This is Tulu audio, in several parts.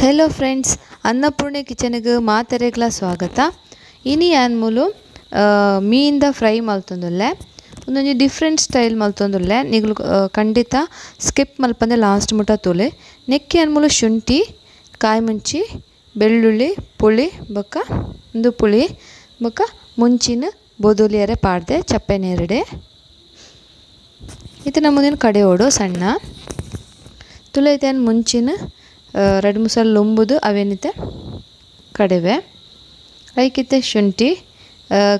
Hello friends, Annapurna ಕಿಚನ್ಗೆ ಮಾತೆರೆಗ್ಲ ಸ್ವಾಗತ. ಇನಿ ಯಾನ್ ಮೂಲು ಮೀನ್ದ ಫ್ರೈ ಮಲ್ತೊಂದುಲ್ಲೆ, ಒಂದೊಂಜಿ ಡಿಫ್ರೆಂಟ್ ಸ್ಟೈಲ್ ಮಲ್ತೊಂದುಲ್ಲೆ. ನಿಗುಲು ಖಂಡಿತ ಸ್ಕಿಪ್ ಮಲ್ಪಂದೆ ಲಾಸ್ಟ್ ಮುಟ ತೂಲೆ. ನೆಕ್ಕಿ ಯಾನ್ ಮೂಲು ಶುಂಠಿ, ಕಾಯಿ ಮುಂಚಿ, ಬೆಳ್ಳುಳ್ಳಿ, ಪುಳಿ ಬೊಕ್ಕ ಉಂದು ಪುಳಿ ಬೊಕ್ಕ ಮುಂಚಿನ ಬೊದುಲಿಯರೆ ಪಾಡ್ದೆ ಚಪ್ಪೆ ನೇರಡೆ. ಇತ್ತೆ ನಮುಂದಿನ ಕಡೆ ಓಡು ಸಣ್ಣ ತುಲೆ ಇತ್ತೆ ಮುಂಚಿನ ರೆಡ್ ಮುಸಲ್ ಲೊಂಬುದು ಅವೇನಿತೆ ಕಡೆವೆ. ಐಕಿತ್ತೆ ಶುಂಠಿ,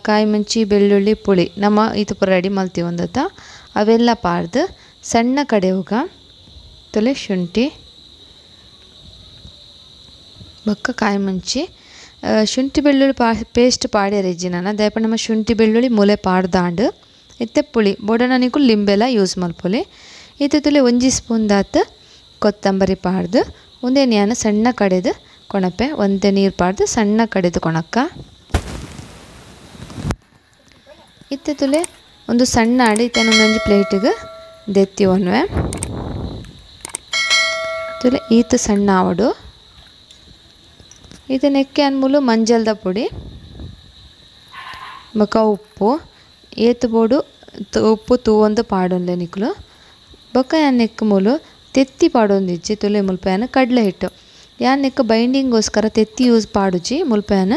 ಕಾಯಿ ಮುಂಚಿ, ಬೆಳ್ಳುಳ್ಳಿ, ಪುಳಿ ನಮ್ಮ ಇದು ಪೂರ ರೆಡಿ ಮಲ್ತೀವಿ ಒಂದತ್ತ ಅವೆಲ್ಲ ಪಾಡ್ದು ಸಣ್ಣ ಕಡೆವುಗ. ತುಲೆ ಶುಂಠಿ ಬೊಕ್ಕ ಕಾಯಿ ಮುಂಚಿ, ಶುಂಠಿ ಬೆಳ್ಳುಳ್ಳಿ ಪೇಸ್ಟ್ ಪಾಡ್ಯರ ಇಜ್ಜಿ ನಾನು ದಯಪ ನಮ್ಮ ಶುಂಠಿ ಬೆಳ್ಳುಳ್ಳಿ ಮೂಲೆ ಪಾಡ್ದಾಂಡು. ಇತ್ತೆ ಪುಳಿ ಬೋಡಣ ನಿಕು ಲಿಂಬೆಲ ಯೂಸ್ ಮಲ್ಪೊಲಿ. ಇತ್ತೆ ತುಲೆ ಒಂಜಿ ಸ್ಪೂನ್ ದಾತ್ ಕೊತ್ತಂಬರಿ ಪಾಡ್ದು ಒಂದೇ ನ್ಯಾನ ಸಣ್ಣ ಕಡೆದು ಕೊಣಪೆ, ಒಂದೇ ನೀರು ಪಾಡ್ದು ಸಣ್ಣ ಕಡೆದು ಕೊಣಕ್ಕ. ಇತ್ತೆ ತುಲೆ ಒಂದು ಸಣ್ಣ ಆಡಿ ಇತ್ತೆ ಒಂದೊಂಜಿ ಪ್ಲೇಟಿಗೆ ದೆತ್ತಿ ಒನ್ವೆ. ತುಲೆ ಈತ ಸಣ್ಣ ಆವಡು. ಇತ್ತೆ ನೆಕ್ಕೆ ಅನ್ಮೂಲು ಮಂಜಲ್ದ ಪುಡಿ ಬೊಕ್ಕ ಉಪ್ಪು ಏತು ಬೋಡು ಉಪ್ಪು ತೂವೊಂದು ಪಾಡೊನ್ಲೆ ನಿಕುಲು. ಬೊಕ್ಕ ಯಾನ್ ನೆಕ್ ಮೂಲು ತೆತ್ತಿ ಪಾಡೊಂದಿಜ್ಜಿ. ತುಲೆ ಮುಲ್ಪ ಯಾನ್ ಕಡಲೆ ಹಿಟ್ಟು ಯಾನ್ ನೆಕ್ ಬೈಂಡಿಂಗೋಸ್ಕರ ತೆತ್ತಿ ಯೂಸ್ ಪಾಡುಜಿ. ಮುಲ್ಪ ಯಾನ್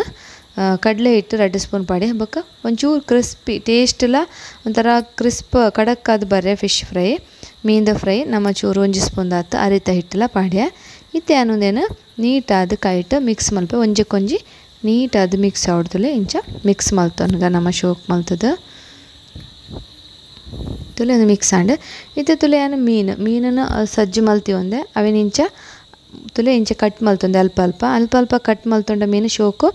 ಕಡಲೆ ಹಿಟ್ಟು 2 ಸ್ಪೂನ್ ಪಾಡಿ ಬೊಕ್ಕ ಒಂಚೂರು ಕ್ರಿಸ್ಪಿ ಟೇಸ್ಟ್ಲ ಒಂಥರ ಕ್ರಿಸ್ಪ್ ಕಡಕ್ಕಾದ ಬರ್ರೆ ಫಿಶ್ ಫ್ರೈ ಮೀನ್ದ ಫ್ರೈ ನಮ್ಮ ಚೂರು ಒಂಜಿ ಸ್ಪೂನ್ ದಾತ್ ಅರಿತ ಹಿಟ್ಟಲ ಪಾಡ್ಯ. ಇತ್ತೆ ಯಾನೊಂದೇನು ನೀಟಾದ ಕೈಟ್ ಮಿಕ್ಸ್ ಮಲ್ಪೆ ಒಂಜಕ್ಕೊಂಜಿ ನೀಟಾದ ಮಿಕ್ಸ್ ಆವಡ್ದುಲೆ ಇಂಚ ಮಿಕ್ಸ್ ಮಲ್ತೊನ್ಗ ನಮ್ಮ ಶೋಕ್ ಮಲ್ತದ ತುಲೆ ಒಂದು ಮಿಕ್ಸ್ ಆಂಡ್. ಇತ್ತೆ ತುಲೆ ಯಾನು ಮೀನು ಮೀನನ್ನು ಸಜ್ಜು ಮಲ್ತಿ ಒಂದೆ ಅವೇನು ಇಂಚ ತುಲೆ ಇಂಚ ಕಟ್ ಮಲ್ತೊಂದೆ ಅಲ್ಪ ಅಲ್ಪ ಅಲ್ಪ ಅಲ್ಪ ಕಟ್ ಮಲ್ತೊಂಡ ಮೀನು ಶೋಕು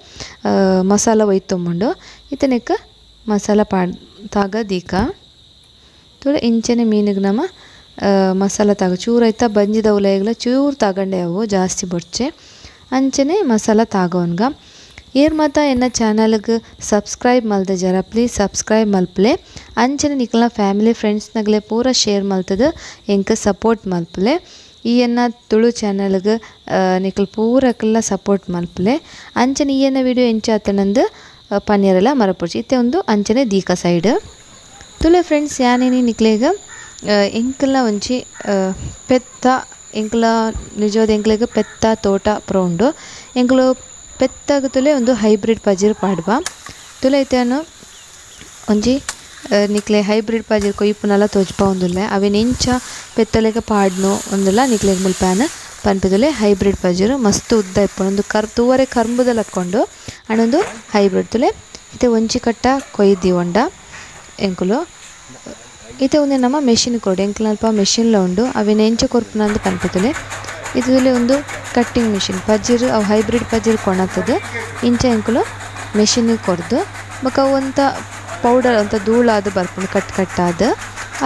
ಮಸಾಲ ಒಯ್ತೊಂಬುಂಡು. ಇತ್ತೆ ನೆಕ್ ಮಸಾಲ ಪಾಡ್ ತಾಗ ದೀಕ ತುಲೆ ಇಂಚನೆ ಮೀನಿಗೆ ನಮ್ಮ ಮಸಾಲ ತಾಗ ಚೂರು ಐತ ಬಂಜಿದ ಉಲೈಗ್ಲ ಚೂರು ತಾಗಂಡೆ ಅವು ಜಾಸ್ತಿ ಬೊಡ್ಚೆ ಅಂಚನೆ ಮಸಾಲ ತಾಗೋನ್ಗ. ಏರ್ ಮಾತ ಎನ್ನ ಚಾನಲ್ಗೆ ಸಬ್ಸ್ಕ್ರೈಬ್ ಮಲ್ದ ಜರ ಪ್ಲೀಸ್ ಸಬ್ಸ್ಕ್ರೈಬ್ ಮಲ್ಪಲೆ. ಅಂಚನೆ ನಿಕ್ಲ ಫ್ಯಾಮಿಲಿ ಫ್ರೆಂಡ್ಸ್ನಗಲೆ ಪೂರ ಶೇರ್ ಮಲ್ತದ ಎಂಕ್ ಸಪೋರ್ಟ್ ಮಲ್ಪಲೆ. ಈ ಎನ್ನ ತುಳು ಚಾನಲ್ಗೆ ನಿಕ್ಲ ಪೂರಕ್ಕೆಲ್ಲ ಸಪೋರ್ಟ್ ಮಲ್ಪಲೆ. ಅಂಚನೆ ಈ ಎನ್ನ ವಿಡಿಯೋ ಎಂಚಾತನಂದು ಪನ್ನೀರೆಲ್ಲ ಮರಪೊಡ್ಚಿ. ಇತ್ತೆ ಒಂದು ಅಂಚನೆ ದೀಕ ಸೈಡ್ ತುಳು ಫ್ರೆಂಡ್ಸ್ ಯಾನೇನಿ ನಿಕ್ಲೆಗ ಎಂಕಲ ಒಂಜಿ ಪೆತ್ತ ಎಂಕಲ ನಿಜವಾದ ಎಂಕ್ಲೆಗ್ ಪೆತ್ತ ತೋಟ ಪೂರ ಉಂಡು. ಎಂಕುಲು ಪೆತ್ತಾಗ ತುಲೆ ಒಂದು ಹೈಬ್ರಿಡ್ ಪಜಿರ್ ಪಾಡ್ವ. ತುಲೆ ಇತ್ತೆ ಒಂಜಿ ನಿಕ್ಲೆ ಹೈಬ್ರಿಡ್ ಪಜಿರ್ ಕೊಯ್ಪುನಲ ತೋಜ್ಪಾವೊಂದುಲ್ಲೆ. ಅವೇನು ಎಂಚ ಪೆತ್ತಲೆಗ ಪಾಡ್ನು ಒಂದುಲ್ಲ ನಿಕ್ಲೆಗ್ ಮುಲ್ಪಾನ ಪನ್ಪೆದುಲೆ. ಹೈಬ್ರಿಡ್ ಪಜಿರು ಮಸ್ತ್ ಉದ್ದ ಇಪ್ಪುಂಡು, ಒಂದು ತೂವರೆ ಕರ್ಂಬುದ ಲಕ್ಕೊಂಡು ಅಂಡೊಂದು ಹೈಬ್ರಿಡ್ ತುಲೆ. ಇತ್ತೆ ಒಂಜಿ ಕಟ್ಟ ಕೊಯ್ದಿ ಒಂಡ ಎಂಕುಲು. ಇತ್ತೆ ಒಂದೆ ನಮ್ಮ ಮೆಷಿನ್ ಕೊಡು ಎಂಕ್ಲ ಅಲ್ಪ ಮೆಷಿನ್ಲ ಉಂಡು ಅವೇನು ಎಂಚ ಕೊರ್ಪುನಂದು ಪನ್ಪೆದುಲೆ. ಇದುಲೆ ಒಂದು ಕಟ್ಟಿಂಗ್ ಮಿಷಿನ್ ಪಜಿರು ಅವು ಹೈಬ್ರಿಡ್ ಪಜಿರು ಕೊಣತದ ಇಂಚ ಎಂಕುಲು ಮೆಷಿನ್ ಕೊರ್ದು ಬೊಕ ಒಂತ ಪೌಡರ್ ಅಂತ ಧೂಳಾದ ಬರ್ಪುಂಡು ಕಟ್ ಕಟ್ಟಾದ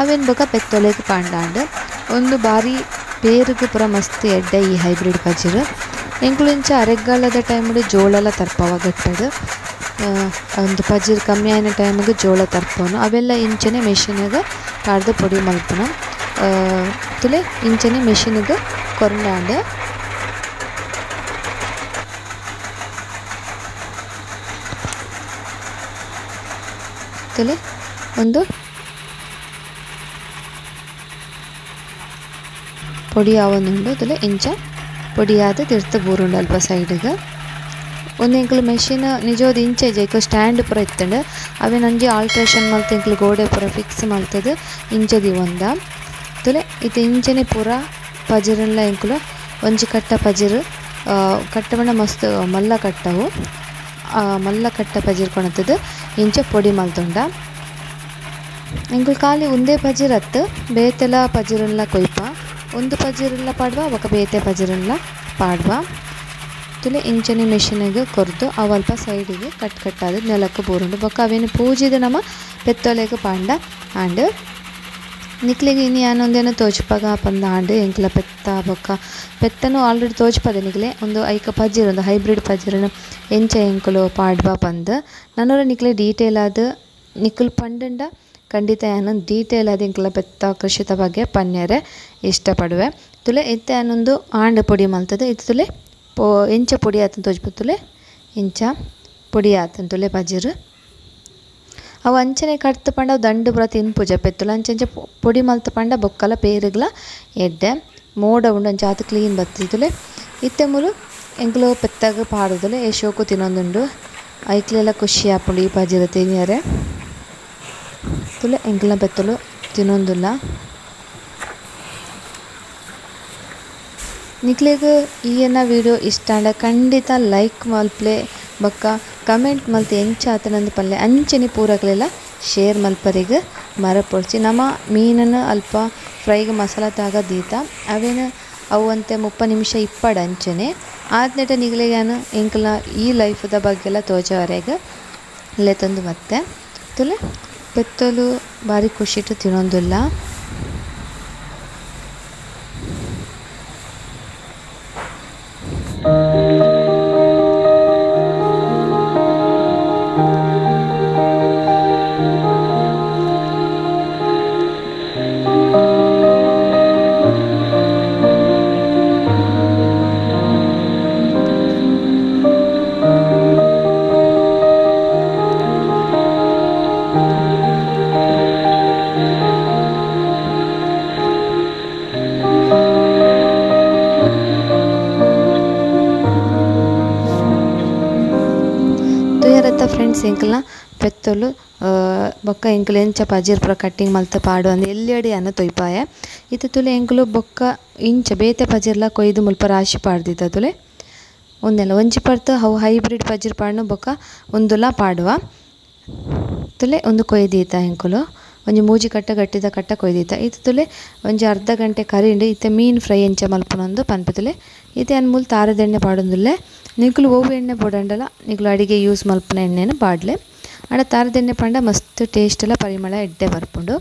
ಅವೇನು ಬೊಕ ಪೆತ್ತೊಲೆಗ್ ಪಾಂಡಾಂಡ್. ಒಂದು ಬಾರಿ ಪೇರುಗು ಪೂರ ಮಸ್ತ್ ಎಡ್ಡೆ ಈ ಹೈಬ್ರಿಡ್ ಪಜಿರು. ಎಂಕುಲು ಇಂಚ ಅರೆಗಾಲದ ಟೈಮ್ಡು ಜೋಳಲ ತರ್ಪವ ಗಟ್ಟಡು, ಒಂದು ಪಜಿರು ಕಮ್ಮಿ ಆಯಿನ ಟೈಮಿಗೆ ಜೋಳ ತರ್ಪವನು ಅವೆಲ್ಲ ಇಂಚನೆ ಮೆಷಿನ್ಗೆ ಪಾಡ್ದು ಪೊಡಿ ಮಲ್ಪುನ. ತುಲೆ ಇಂಚನೆ ಮೆಷಿನ್ಗೆ ಕೊರ್ನಾಂಡ್. ತುಲೆ ಒಂದು ಪೊಡಿ ಆವೊಂದುಂಡು. ತುಲೆ ಇಂಚ ಪೊಡಿಯಾದ ತಿರ್ತ ಬೂರುಂಡು ಅಲ್ಪ ಸೈಡ್ಗೆ. ಒಂದು ಎಂಕುಲು ಮೆಷಿನ್ ನಿಜವಾದ ಇಂಚ ಇಜ್ಜಿ ಸ್ಟ್ಯಾಂಡ್ ಪೂರ ಇತ್ತಂಡು ಅವೇನು ಒಂಜಿ ಆಲ್ಟ್ರೇಷನ್ ಮಲ್ತ್ ಎಂಕುಲು ಗೋಡೆ ಪೂರ ಫಿಕ್ಸ್ ಮಲ್ತದ ಇಂಚ ದಿವೊಂದ. ತುಲೆ ಇತ್ತೆ ಇಂಚನೆ ಪೂರ ಪಜಿರನ್ಲ ಎಂಕುಲು ಒಂಜಿ ಕಟ್ಟ ಪಜಿರು ಕಟ್ಟ ಪಂಡ ಮಸ್ತ್ ಮಲ್ಲ ಕಟ್ಟವು ಮಲ್ಲ ಕಟ್ಟ ಪಜಿರ್ ಕೊಣತದ ಇಂಚ ಪೊಡಿ ಮಲ್ತೊಂಡ. ಎಂಕುಲು ಖಾಲಿ ಒಂದೇ ಪಜಿರ್ ಅತ್ತು ಬೇತೆಲ ಪಜಿರನ್ಲ ಕೊಯ್ಪ, ಒಂದು ಪಜಿರನ್ಲ ಪಾಡ್ವ ಬೊಕ ಬೇತೆ ಪಜಿರನ್ಲ ಪಾಡ್ವ. ತುಲೆ ಇಂಚನೆ ಮೆಷಿನ್ಗೆ ಕೊರ್ದು ಅವು ಅಲ್ಪ ಸೈಡಿಗೆ ಕಟ್ ಕಟ್ಟಾದ ನೆಲಕ್ಕೆ ಬೂರುಂಡು. ಬೊಕ ಅವೇನು ಪೂಜಿದ ನಮ್ಮ ಪೆತ್ತೊಲೆಗ್ ಪಾಂಡ ಆಂಡ್. ನಿಕ್ಲೆಗ್ ಇನಿ ಯಾನೊಂದೇನು ತೋಜ್ಪಾಗ ಪಂದ ಆಂಡ್ ಎಂಕ್ಲ ಪೆತ್ತ ಬೊಕ್ಕ ಪೆತ್ತನು ಆಲ್ರೆಡಿ ತೋಜ್ಪದೆ ನಿಕ್ಲೆ ಒಂದು ಐಕ ಪಜಿರ್ ಒಂದು ಹೈಬ್ರಿಡ್ ಪಜಿರನು ಎಂಚ ಎಂಕುಲು ಪಾಡ್ವ ಪಂದ್ ನನೊರ ನಿಕ್ಲೆ ಡೀಟೇಲ್ ಆದ್ ನಿಕುಲು ಪಂಡಂಡ ಖಂಡಿತ ಯಾನ್ ಡೀಟೇಲ್ ಆದ್ ಎಂಕ್ಲ ಪೆತ್ತ ಕೃಷಿತ ಬಗ್ಗೆ ಪನ್ಯರೆ ಇಷ್ಟಪಡುವೆ. ತುಲೆ ಇತ್ತೆ ಯಾನೊಂದು ಆಂಡ್ ಪೊಡಿ ಮಲ್ತದೆ. ಇತ್ತೆ ತುಲೆ ಎಂಚ ಪೊಡಿ ಆತನ ತೋಜ್ಪತ್ತುಲೆ ಇಂಚ ಪೊಡಿ ಆತನ ತುಲೆ ಪಜಿರು ಅವು ಅಂಚನೆ ಕಡ್ತು ಪಂಡ ಅವು ದಂಡು ಪೂರ ತಿನ್ಪುಜ ಪೆತ್ತುಲು ಅಂಚಂಚ ಪೊಡಿ ಮಲ್ತು ಪಂಡ ಬೊಕ್ಕಲ ಪೇರುಗ್ಲ ಎಡ್ಡೆ ಮೋಡ ಉಂಡು ಅಂಚ ಆತು ಕ್ಲೀನ್ ಬತ್ತಿತ್ತುಲೆ ಇತ್ತೆ ಮೂಲು ಎಂಕ್ಲು ಪೆತ್ತಾಗ ಪಾಡುದುಲೆ ಶೋಕು ತಿನ್ನೊಂದುಂಡು ಐಕ್ಲೆಲ್ಲ ಖುಷಿ ಆಪುಂಡು ಈ ಪಜಿರು ತಿನಿಯರೆ ತುಲೆ ಎಂಕ್ಲ ಪೆತ್ತುಲು ತಿನ್ನೊಂದುಲ್ಲ. ನಿಕ್ಲೆಗ್ ಈ ಎನ್ನ ವಿಡಿಯೋ ಇಷ್ಟ ಆಂಡ ಖಂಡಿತ ಲೈಕ್ ಮಲ್ಪಲೆ ಬೊಕ್ಕ ಕಮೆಂಟ್ ಮಲ್ತ್ ಎಂಚ ಆತನಂದ್ ಪನ್ಲೆ ಅಂಚನೆ ಪೂರಕ್ಲೆಲ ಶೇರ್ ಮಲ್ಪರೆಗ್ ಮರಪೊಡ್ಚಿ. ನಮ ಮೀನನ್ನು ಅಲ್ಪ ಫ್ರೈಗ್ ಮಸಾಲ ತಾಗ ದೀತ ಅವೇನ ಅವು ಅಂತೆ 30 ನಿಮಿಷ ಇಪ್ಪಡ ಅಂಚನೆ ಆದ್ನೆಟ ನಿಗ್ಲೆಗ್ ಯಾನ್ ಎಂಕ್ಲ ಈ ಲೈಫ್ದ ಬಗ್ಗೆಲ ತೋಜವರೆಗ್ ಲೆತೊಂದು ಬತ್ತೆ ತುಲೆ ಪೆತ್ತೊಲು ಬಾರಿ ಖುಷಿಟ್ ತಿನೊಂದುಲ್ಲ. ಫ್ರೆಂಡ್ಸ್ ಎಂಕ್ಲ ಪೆತ್ತೊಲು ಬೊಕ್ಕ ಎಂಕ್ಲು ಎಂಚ ಪಜಿರ್ ಪೂರ ಕಟ್ಟಿಂಗ್ ಮಲ್ತ್ ಪಾಡು ಅಂದ್ ಎಲ್ಯಡಿ ಅನ್ನ ತೊಯ್ಪಾಯ ಇತ್ತೆ ತುಲೆ ಎಂಕ್ಲು ಬೊಕ್ಕ ಇಂಚ ಬೇತೆ ಪಜಿರ್ಲ ಕೊಯ್ದು ಮುಲ್ಪ ರಾಶಿ ಪಾಡ್ದಿತ್ತ ತುಲೆ ಒಂದೆಲ್ಲ ಒಂಜಿ ಪರ್ತ್ ಅವು ಹೈಬ್ರಿಡ್ ಪಜಿರ್ ಪಾಡ್ನು ಬೊಕ್ಕ ಒಂದುಲ ಪಾಡುವ ತುಲೆ ಒಂದು ಕೊಯ್ದೀತ ಎಂಕುಲು ಒಂಜಿ ಮೂಜಿ ಕಟ್ಟ ಗಟ್ಟಿದ ಕಟ್ಟ ಕೊಯ್ದೀತ ಇತ್ತೆ ತುಲೆ ಒಂಜಿ ಅರ್ಧ ಗಂಟೆ ಕರಿಂಡು ಇತ್ತೆ ಮೀನ್ ಫ್ರೈ ಎಂಚ ಮಲ್ಪುನಂದು ಪನ್ಪುತುಲೆ ಇತ್ತೆ ಅನ್ ಮೂಲು ತಾರದೆಣ್ಣೆ ಪಾಡೊಂದುಲ್ಲೆ ನಿಕುಲು ಒವ್ವು ಎಣ್ಣೆ ಪೊಡಂಡಲ ನಿಕುಲು ಅಡಿಗೆ ಯೂಸ್ ಮಲ್ಪುನ ಎಣ್ಣೆನ ಪಾಡ್ಲೆ ಆಂಡ ತಾರದೆಣ್ಣೆ ಪಂಡ ಮಸ್ತ್ ಟೇಸ್ಟ್ ಲ ಪರಿಮಳ ಎಡ್ಡೆ ಬರ್ಪುಂಡು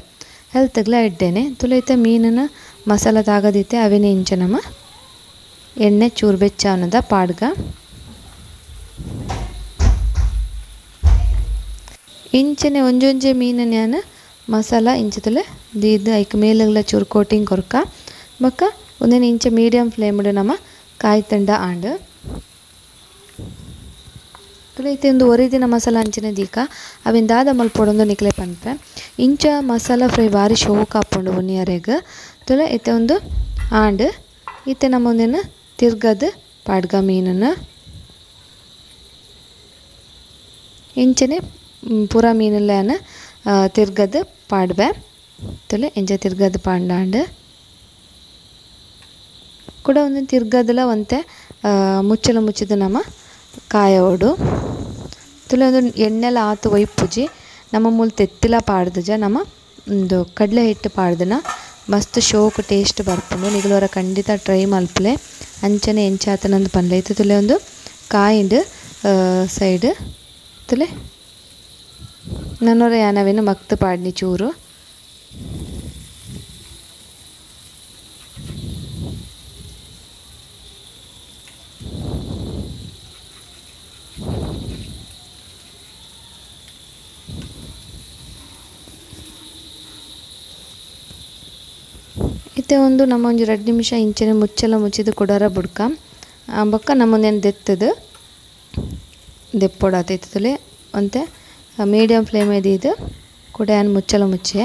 ಹೆಲ್ತ್ಗ್ಲ ಎಡ್ಡೆನೆ ತುಲೆ ಇತ್ತೆ ಮೀನನ ಮಸಾಲ ತಾಗದಿತ್ತೆ ಅವೇನೆ ಇಂಚ ನಮ ಎಣ್ಣೆ ಚೂರು ಬೆಚ್ಚ ಅನ್ನದ ಪಾಡ್ಗ ಇಂಚನೆ ಒಂಜೊಂಜೆ ಮೀನನ ಯಾನ್ ಮಸಾಲ ಇಂಚ ತುಲೆ ದೀದ್ ಐಕ್ ಮೇಲಗ್ಲ ಚೂರು ಕೋಟಿಂಗ್ ಕೊರ್ಕ ಬೊಕ್ಕ ಒಂದೇನೆ ಇಂಚ ಮೀಡಿಯಂ ಫ್ಲೇಮ್ ನಮ ಕಾಯ್ತಂಡ ಆಂಡ್ ತುಲೆ ಇತ್ತೆ ಒಂದು ಒರಿದಿನ ಮಸಾಲ ಅಂಚನೆ ದೀಕ ಅವೆನ್ ದಾದ ಮಲ್ಪೊಡೊಂದು ನಿಕ್ಲೆ ಪನ್ಪೆ ಇಂಚ ಮಸಾಲ ಫ್ರೈ ಬಾರಿ ಶೋಕ್ ಆಪುಂಡು ಉನಿಯರೆಗ್ ತುಲೆ ಇತ್ತೆ ಒಂದು ಆಂಡ್ ಇತ್ತೆ ನಮ ಒಂದೇನು ತಿರ್ಗದ್ ಪಾಡ್ಗ ಮೀನನ್ನು ಇಂಚನೆ ಪೂರ ಮೀನುಲೆನ್ ತಿರ್ಗದ್ ಪಾಡ್ವೆ ತುಲೆ ಇಂಚ ತಿರ್ಗದ್ ಪಾಡ್ಂಡ್ ಕೂಡ ಒಂದು ತಿರ್ಗದಲ ಒಂತೆ ಮುಚ್ಚಲ ಮುಚ್ಚಿದ ನಮ ಕಾಯೋಡು ತುಲೆ ಒಂದು ಎಣ್ಣೆಲ ಆತು ಒಯ್ಪುಜಿ ನಮ್ಮ ಮೂಲು ತೆತ್ತಿಲ ಪಾಡ್ದುಜ ನಮ್ಮ ಒಂದು ಕಡಲೆ ಹಿಟ್ಟು ಪಾಡ್ದನ ಮಸ್ತ್ ಶೋಕ್ ಟೇಸ್ಟ್ ಬರ್ಪುಂಡು ನಿಗಲವರ ಖಂಡಿತ ಟ್ರೈ ಮಲ್ಪಲೆ ಅಂಚನೆ ಎಂಚಾತನಂದು ಪನ್ಲೆ ಇತ್ತು ತುಲೆ ಒಂದು ಕಾಯಿಂಡ್ ಸೈಡ್ ತುಲೆ ನನ್ನೊರ ಯಾನವೇನು ಮಕ್ತು ಪಾಡ್ನಿ ಚೂರು ಇತ್ತೆ ಒಂದು ನಮ್ಮ ಒಂಜಿ 2 ನಿಮಿಷ ಇಂಚನೆ ಮುಚ್ಚಲ ಮುಚ್ಚಿದ ಕೊಡರ ಬುಡ್ಕ ಬೊಕ್ಕ ನಮ್ಮೊಂದೇನು ದೆತ್ತದು ದೆಪ್ಪೊಡಾತ ಇತ್ತುಲೆ ಒಂತೆ ಮೀಡಿಯಂ ಫ್ಲೇಮ್ ದೀದ್ ಕೂಡ ಯಾನ್ ಮುಚ್ಚಲ ಮುಚ್ಚೆ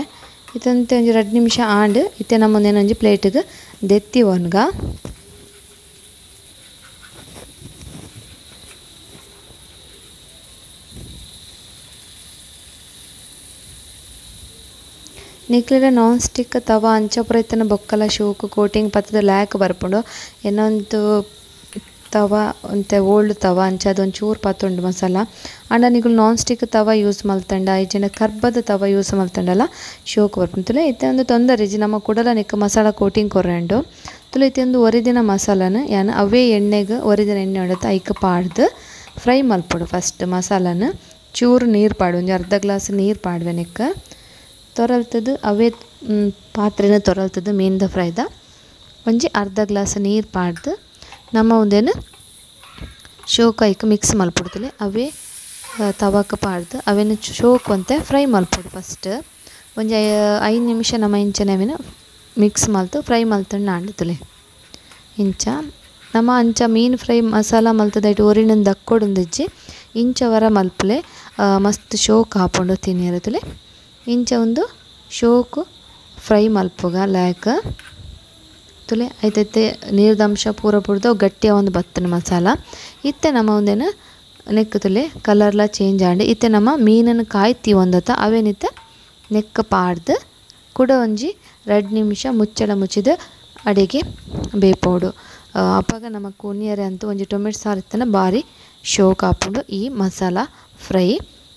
ಇತ್ತಂತೆ ಒಂಜಿ 2 ನಿಮಿಷ ಆಂಡ್ ಇತ್ತೆ ನಮ್ಮೊಂದೇನು ಒಂಜಿ ಪ್ಲೇಟ್ಗೆ ದೆತ್ತಿ ಒನ್ಗ ನಿಕ್ಲೆಡ ನಾನ್ ಸ್ಟಿಕ್ ತವ ಅಂಚ ಪೂರ ಇತ್ತನ ಬೊಕ್ಕಲ ಶೋಕು ಕೋಟಿಂಗ್ ಪತ್ತದ ಲ್ಯಾಕ್ ಬರ್ಪುಂಡು ಏನೊಂದು ತವ ಒಂತೆ ಓಲ್ಡ್ ತವ ಅಂಚ ಅದೊಂದು ಚೂರು ಪತ್ತುಂಡು ಮಸಾಲ ಆಂಡ ನಿಕುಲು ನಾನ್ ಸ್ಟಿಕ್ ತವ ಯೂಸ್ ಮಲ್ತಂಡ ಇಜ್ಜಿಂಡ ಕರ್ಬದ ತವ ಯೂಸ್ ಮಲ್ತಂಡಲ ಶೋಕು ಬರ್ಪುಂಡು ತುಲೆ ಇತ್ತೆ ಒಂದು ತೊಂದರೆ ಇಜ್ಜಿ ನಮ್ಮ ಕುಡಲ ನಿಕ್ ಮಸಾಲ ಕೋಟಿಂಗ್ ಕೊರಂಡು ತುಲೆ ಇತ್ತೆ ಒಂದು ಒರಿದಿನ ಮಸಾಲನ ಯಾನ್ ಅವೇ ಎಣ್ಣೆಗೆ ಒರಿದಿನ ಎಣ್ಣೆ ಉಂಡತ್ತ ಐಕ್ ಪಾಡ್ದು ಫ್ರೈ ಮಲ್ಪೊಡು ಫಸ್ಟ್ ಮಸಾಲನ ಚೂರು ನೀರು ಪಾಡು ಒಂಜಿ ಅರ್ಧ ಗ್ಲಾಸ್ ನೀರು ಪಾಡ್ವೆ ನಿಕ್ ತೊರಲ್ತದ್ದು ಅವೇ ಪಾತ್ರೆನ ತೊರಲ್ತದ್ದು ಮೀನ್ದ ಫ್ರೈದ ಒಂಜಿ ಅರ್ಧ ಗ್ಲಾಸ್ ನೀರು ಪಾಡ್ದು ನಮ್ಮ ಒಂದೇನು ಶೋಕ್ ಐಕ್ ಮಿಕ್ಸ್ ಮಲ್ಪೊಡ್ತಲೆ ಅವೇ ತವಕ್ಕೆ ಪಾಡ್ದು ಅವೇನು ಶೋಕ್ ಒಂತೆ ಫ್ರೈ ಮಲ್ಪೊಡು ಫಸ್ಟ್ ಒಂಜಿ 5 ನಿಮಿಷ ನಮ್ಮ ಇಂಚನೆ ಅವೇನು ಮಿಕ್ಸ್ ಮಲ್ತು ಫ್ರೈ ಮಲ್ತಂಡು ಆಂಡುತ್ತಲೆ ಇಂಚ ನಮ ಅಂಚ ಮೀನು ಫ್ರೈ ಮಸಾಲ ಮಲ್ತದೈಟ್ ಒರಿನನ್ ದಕ್ಕೊಡುಂದಿಜ್ಜಿ ಇಂಚ ವರ ಮಲ್ಪುಲೆ ಮಸ್ತ್ ಶೋಕ್ ಆಪುಂಡು ತಿನಿಯೆರೆ ತುಲೆ ಇಂಚ ಒಂದು ಶೋಕ್ ಫ್ರೈ ಮಲ್ಪುಗ ಲಾಯ್ಕ್ ತುಲೆ ಐತೈತೆ ನೀರ್ದ ಅಂಶ ಪೂರ ಬುಡ್ದು ಗಟ್ಟಿಯ ಒಂದು ಬತ್ತನ ಮಸಾಲ ಇತ್ತೆ ನಮ್ಮ ಒಂದೇನು ನೆಕ್ ತುಲೆ ಕಲರ್ಲ ಚೇಂಜ್ ಆಂಡ್ ಇತ್ತೆ ನಮ್ಮ ಮೀನನ್ನು ಕಾಯ್ತಿ ಒಂದತ್ತ ಅವೇನಿತ್ತ ನೆಕ್ ಪಾಡ್ದು ಕುಡ ಒಂಜಿ 2 ನಿಮಿಷ ಮುಚ್ಚಳ ಮುಚ್ಚಿದ ಅಡಿಗೆ ಬೇಪೋಡು ಅಪಗ ನಮಕ್ ಉನಿಯರೆ ಅಂತೂ ಒಂಜಿ ಟೊಮೆಟೊ ಸಾರು ಇತ್ತನ ಬಾರಿ ಶೋಕ್ ಆಪುಂಡು ಈ ಮಸಾಲ ಫ್ರೈ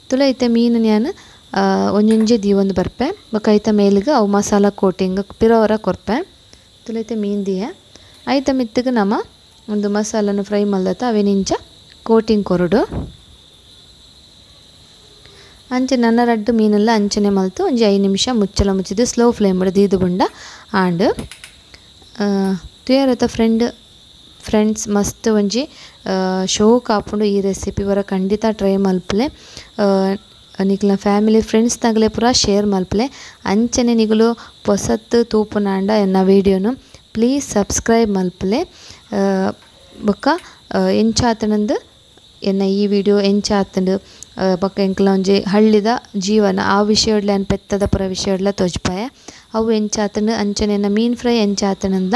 ತುಲೆ ಇತ್ತೆ ಮೀನು ಯಾನ್ ಒಂಜೊಂಜಿ ದೀವೊಂದು ಬರ್ಪೆ ಬೊಕ ಐತ ಮೇಲ್ಗ್ ಅವು ಮಸಾಲ ಕೋಟಿಂಗ್ ಪಿರವರ ಕೊರ್ಪೆ ತುಲೆ ಇತ್ತೆ ಮೀನು ದೀಯ ಐತ ಮಿತ್ತುಗ್ ನಮ ಒಂದು ಮಸಾಲನು ಫ್ರೈ ಮಲ್ದತ್ತ ಅವೇನಿಂಚ ಕೋಟಿಂಗ್ ಕೊರಡು ಅಂಚೆ ನನ್ನ ರಡ್ಡು ಮೀನೆಲ್ಲ ಅಂಚನೆ ಮಲ್ತು ಒಂಜಿ 5 ನಿಮಿಷ ಮುಚ್ಚಳ ಮುಚ್ಚಿದ್ದು ಸ್ಲೋ ಫ್ಲೇಮ್ ದೀದು ಬುಂಡ ಆಂಡ್ ತುಯರತ ಫ್ರೆಂಡ್ಸ್ ಮಸ್ತ್ ಒಂಜಿ ಶೋಕ್ ಆಪುಂಡು ಈ ರೆಸಿಪಿ ವರ ಖಂಡಿತ ಟ್ರೈ ಮಲ್ಪುಲೆ ನಿಕ್ಲ ಫ್ಯಾಮಿಲಿ ಫ್ರೆಂಡ್ಸ್ ನಗಲೆ ಪೂರ ಶೇರ್ ಮಲ್ಪುಲೆ ಅಂಚನೆ ನಿಗುಲು ಪೊಸತ್ತು ತೂಪುನಾಂಡ ಎನ್ನ ವೀಡಿಯೋನು ಪ್ಲೀಸ್ ಸಬ್ಸ್ಕ್ರೈಬ್ ಮಲ್ಪುಲೆ ಬೊಕ್ಕ ಎಂಚಾತನಂದು ಎನ್ನ ಈ ವಿಡಿಯೋ ಎಂಚಾತಂಡು ಬೊಕ್ಕ ಎಂಕ್ಲ ಒಂಜಿ ಹಳ್ಳಿದ ಜೀವನ ಆ ವಿಷಯಡ್ಲ ಅನ್ ಪೆತ್ತದ ಪೂರ ವಿಷಯಡ್ಲ ತೋಜ್ಪಾಯ ಅವು ಎಂಚಾತಂಡು ಅಂಚನೆ ಎನ್ನ ಮೀನ್ ಫ್ರೈ ಎಂಚಾತನಂದ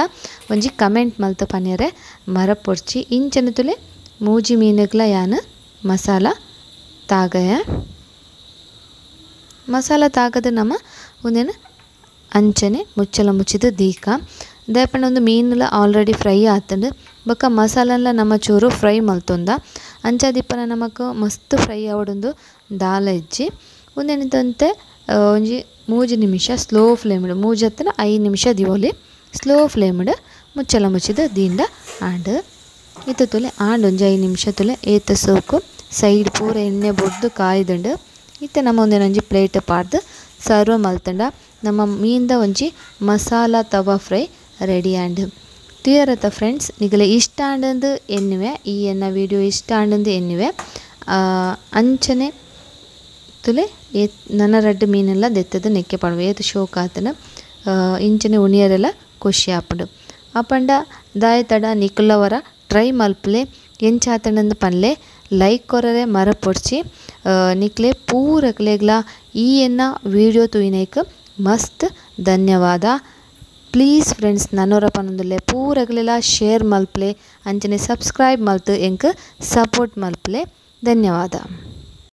ಒಂಜಿ ಕಮೆಂಟ್ ಮಲ್ತ ಪನ್ಯರೆ ಮರಪೊಡ್ಚಿ ಇಂಚನೆ ತುಲೆ ಮೂಜಿ ಮೀನುಗ್ಲ ಯಾನ್ ಮಸಾಲ ತಾಗಯ ಮಸಾಲ ತಾಗದ ನಮ ಒಂದೇನು ಅಂಚನೆ ಮುಚ್ಚಲ ಮುಚ್ಚಿದ ದೀಕ ದಾಯಪಂಡ ಒಂದು ಮೀನುಲ ಆಲ್ರೆಡಿ ಫ್ರೈ ಆತಂಡು ಬೊಕ್ಕ ಮಸಾಲನ್ಲ ನಮ್ಮ ಚೂರು ಫ್ರೈ ಮಲ್ತೊಂದ ಅಂಚಾದಿಪ್ಪನ ನಮಕ್ ಮಸ್ತ್ ಫ್ರೈ ಆವಡೊಂದು ದಾಲ ಇಜ್ಜಿ ಒಂದೇನಿತಂತೆ ಒಂಜಿ 3 ನಿಮಿಷ ಸ್ಲೋ ಫ್ಲೇಮ್ಡ್ 3 ಅತ್ತನ 5 ನಿಮಿಷ ದಿವೊಲಿ ಸ್ಲೋ ಫ್ಲೇಮ್ಡ್ ಮುಚ್ಚಲ ಮುಚ್ಚಿದ ದೀಂಡ ಆಂಡ್ ಇತ್ತ ತುಲೆ ಆಂಡ್ ಒಂಜಿ 5 ನಿಮಿಷ ತುಲೆ ಏತ ಸೋಕು ಸೈಡ್ ಪೂರ ಎಣ್ಣೆ ಬೊಡ್ದು ಕಾಯ್ದುಂಡು ಇತ್ತೆ ನಮ್ಮ ಒಂದೇನೊಂಜಿ ಪ್ಲೇಟ್ ಪಾಡ್ದು ಸರ್ವ್ ಮಲ್ತಂಡ ನಮ್ಮ ಮೀನ್ದ ಒಂಜಿ ಮಸಾಲ ತವಾ ಫ್ರೈ ರೆಡಿ ಆಂಡ್ ತುಯರತ ಫ್ರೆಂಡ್ಸ್ ನಿಗಲೆ ಇಷ್ಟ ಆಂಡಂದು ಎನ್ನುವೆ ಈ ಎನ್ನ ವಿಡಿಯೋ ಇಷ್ಟ ಆಂಡಂದು ಎನ್ನುವೆ ಅಂಚನೆ ತುಲೆ ನನ್ನ ರಡ್ಡು ಮೀನೆಲ್ಲ ದೆತ್ತದ ನೆಕ್ಕೆ ಪಾಡುವೆ ಏತ್ ಶೋಕ್ ಆತನ ಇಂಚನೆ ಉಣಿಯರೆಲ್ಲ ಖುಷಿ ಆಪುಂಡು ಅಪಂಡ ದಾಯ ತಡ ನಿಕುಲವರ ಟ್ರೈ ಮಲ್ಪುಲೆ ಎಂಚಾತನಂದು ಪನ್ಲೆ ಲೈಕ್ ಕೊರರೆ ಮರಪೊಡ್ಚಿ ನಿಕ್ಲೆ ಪೂರಕ್ಲೆಗ್ಲ ಈ ಎನ್ನ ವಿಡಿಯೋ ತೂಯಿನೈಕ್ ಮಸ್ತ್ ಧನ್ಯವಾದ. ಪ್ಲೀಸ್ ಫ್ರೆಂಡ್ಸ್ ನನ್ನೋರ ಪನೊಂದುಲ್ಲೆ ಪೂರಗ್ಲೆಲ ಶೇರ್ ಮಲ್ಪುಲೆ ಅಂಚನೆ ಸಬ್ಸ್ಕ್ರೈಬ್ ಮಲ್ತು ಎಂಕ್ ಸಪೋರ್ಟ್ ಮಲ್ಪುಲೆ. ಧನ್ಯವಾದ.